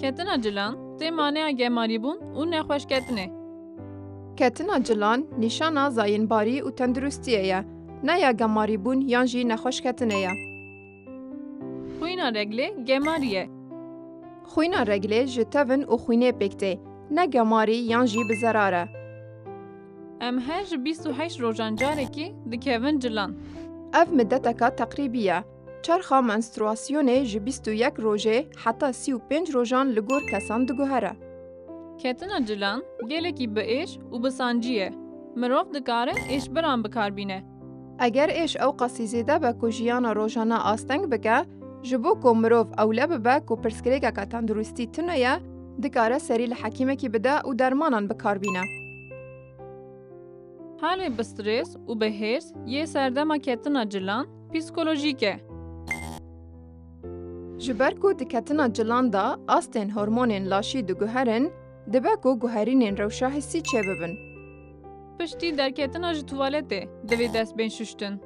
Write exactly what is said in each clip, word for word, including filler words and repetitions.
Ketina cilan tê maneya gemarîbûn û nexweşketinê. Ketina cilan nîşana zayînbarî û tenduristiyê ye, ne ya gemarîbûn yan jî nexweşketinê ye. Xwîna reglê gemarî ye. Xwîna reglê ji tevin û xwînê pêk tê, ne gemarî yan jî bi zerar e. Em her ji bîst û heşt rojan carekî dikevin cilan. Ev mideteka teqrîbî ye. Çerxa menstruasyonê ji bîst û yek rojê heta sî û pênc rojan li gor kesan diguhere. Ketina cilan gelekî bi êş û bi sancî ye. Mirov dikare êşbiran bi kar bîne. Eger êş ewqasî zêde be ku jiyana rojane asteng bike, ji bo ku mirov ewle bibe ku pirsgirêkeke tenduristî tune ye, dikare serî li hekîmekî bide û dermanan bi kar bîne. Halê bi strês û bi hêrs yê serdema ketina cilan psîkolojîk e. Ji ber ku di ketina cilan de astên hormonên laşî diguherin, dibe ku guherînên rewşa hissî çêbibin. Piştî derketina ji tuwaletê divê dest bên şuştin.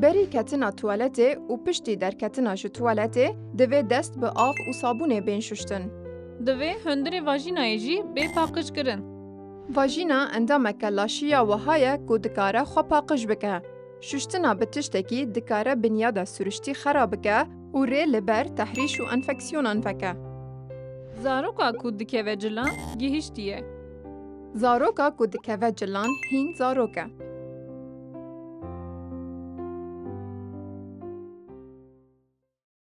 Berî ketina tuwaletê û piştî derketina ji tuwaletê divê dest bi av û sabûnê bên şuştin. Divê hundirê vajînayê jî bê paqijkirin. Vajîna endameke laşî ya wiha ye ku dikare xwe paqij bike. Şuştina bi tiştekî dikare binyada siruştî xera bike û rê li ber tehrîş û enfeksiyonan veke. Zaroka ku dikeve cilan gihiştî ye. Zaroka ku dikeve cilan hîn zarok e.